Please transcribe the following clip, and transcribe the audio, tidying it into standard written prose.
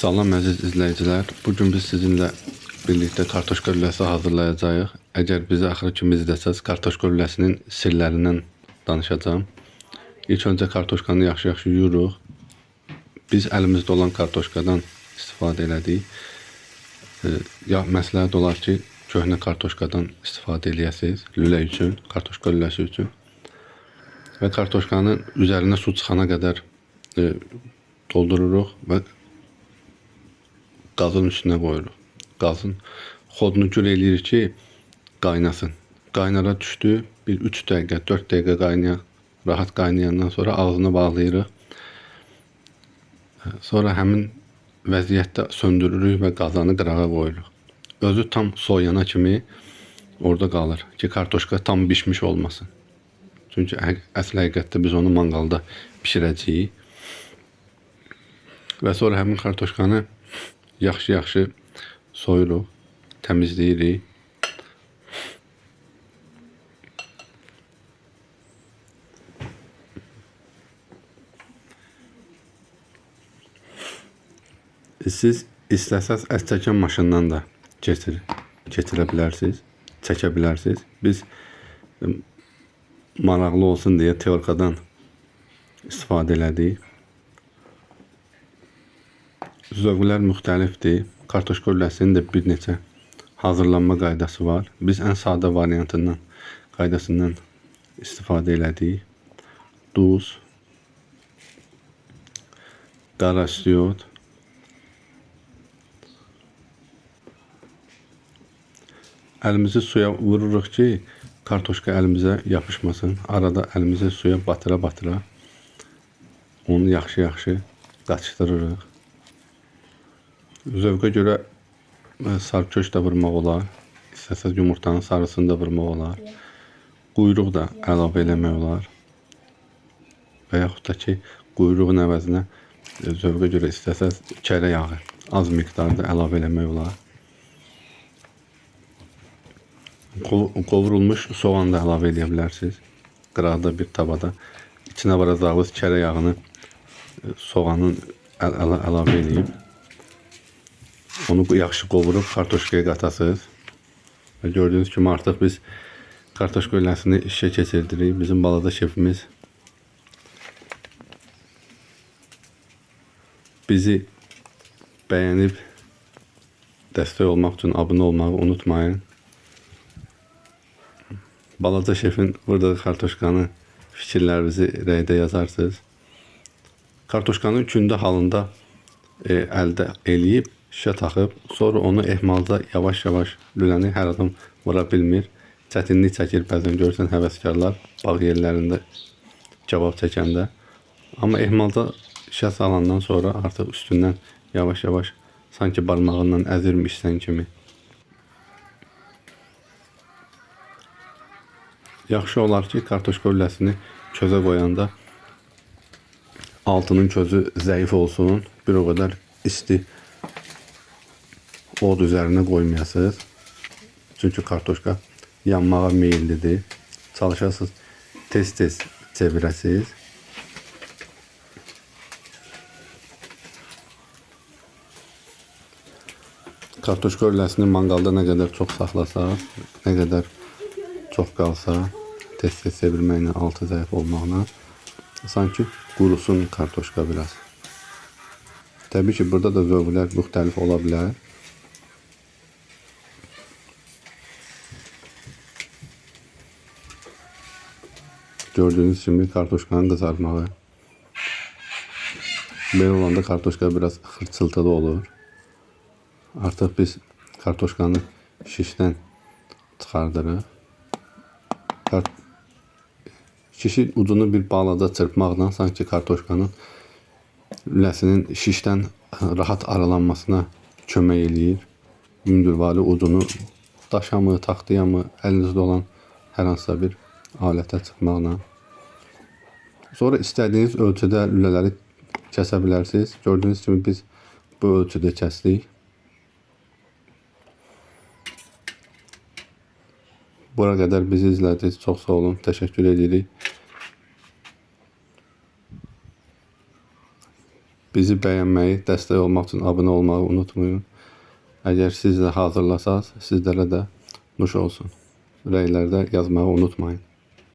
Salam əziz izləyicilər. Bugün biz sizinlə birlikdə kartoşka lüləsi hazırlayacağıq. Əgər bizi axıra kimi izləsəz, kartoşka lüləsinin sirlərindən danışacağam. İlk öncə kartoşkanı yaxşı-yaxşı yuyuruq. Biz əlimizdə olan kartoşkadan istifadə elədik. Ya məsləhət olar ki, köhnə kartoşkadan istifadə eləyəsiniz lülə üçün, kartoşka lüləsi üçün. Və kartoşkanın üzərinə su çıxana qədər doldururuq və qazın üstünə qoyuruq. Qazın xodunu gür eləyirik ki, qaynasın. Qaynara düşdü, bir 3 dəqiqə, 4 dəqiqə qaynayan, rahat qaynayandan sonra ağzını bağlayırıq. Sonra həmin vəziyyətdə söndürürük və qazanı qırağa qoyuruq. Özü tam soyuyana kimi orada qalır ki, kartoşka tam bişmiş olmasın. Çünki əsl həqiqətdə biz onu manqalda bişirəcəyik. Və sonra həmin kartoşkanı yaxşı-yaxşı soyuruq, təmizləyirik. Siz istəsəz ət çəkən maşından da keçirə bilərsiniz, çəkə bilərsiniz. Biz maraqlı olsun deyə teorkadan istifadə elədik. Zövqlər müxtəlifdir. Kartoşka lüləsinin də bir neçə hazırlanma qaydası var. Biz ən sadə variantından, qaydasından istifadə elədik. Duz, qara istiot, əlimizi suya vururuq ki, kartoşka əlimizə yapışmasın. Arada əlimizi suya batıra-batıra onu yaxşı-yaxşı qaçdırırıq. Zövqə görə sarı kök də vurmaq olar. İstəsəz yumurtanın sarısını da vurmaq olar. Quyruq da əlavə eləmək olar. Və yaxud da ki, quyruğun əvəzinə zövqə görə istəsəz kərə yağı az miqdarda əlavə eləmək olar. Qovrulmuş soğan da əlavə eləyə bilərsiniz. Qıraqda bir tavada içinə vuracağınız kərə yağını soğanın əlavə eləyib onu yaxşı qovurub kartoşkaya qatasınız. Və gördüyünüz kimi artıq biz kartoşka lüləsini işə keçirdirik. Bizim balaca şefimiz bizi bəyənib dəstək olmaq üçün abunə olmağı unutmayın. Balaca şefin vurduğu kartoşkanı fikirlərinizi rəydə yazarsınız. Kartoşkanı kündə halında əldə eləyib şişə taxıb, sonra onu ehmalda yavaş-yavaş lüləni hər adam vura bilmir. Çətinlik çəkir bəzən görürsən həvəskarlar bağ yerlərində kebab çəkəndə. Amma ehmalda şişə salandan sonra artıq üstündən yavaş-yavaş sanki barmağından əzirmişsən kimi. Yaxşı olar ki, kartoşka lüləsini közə qoyanda altının közü zəif olsun, bir o qədər isti od üzərinə qoymayasınız. Çünki kartoşka yanmağa meyillidir. Çalışasınız tez-tez çevirəsiniz. Kartoşka lüləsini manqalda nə qədər çox saxlasaq, nə qədər çox qalsa, tez-tez çevirməklə, altı zəif olmaqla sanki qurusun kartoşka biraz. Təbii ki, burada da zövqlər müxtəlif ola bilər. Gördüyünüz kimi kartoşkanın qızarmağı. Belə olanda kartoşka biraz xırçıltılı olur. Artıq biz kartoşkanı şişdən çıxardırıq. Şişin ucunu bir balaca çırpmaqla sanki kartoşkanın lüləsinin şişdən rahat aralanmasına kömək eləyir. Yüngülvari ucunu daşa mı, taxtaya mı, əlinizdə olan hər hansısa bir alətə çıxmaqla. Sonra istədiyiniz ölçüdə lülələri kəsə bilərsiniz. Gördüyünüz kimi biz bu ölçüdə kəsdik. Bura qədər bizi izlədiniz. Çox sağ olun. Təşəkkür edirik. Bizi bəyənməyi, dəstək olmaq üçün abunə olmağı unutmayın. Əgər siz də hazırlasaz, sizlərə də nuş olsun. Rəylərdə yazmağı unutmayın.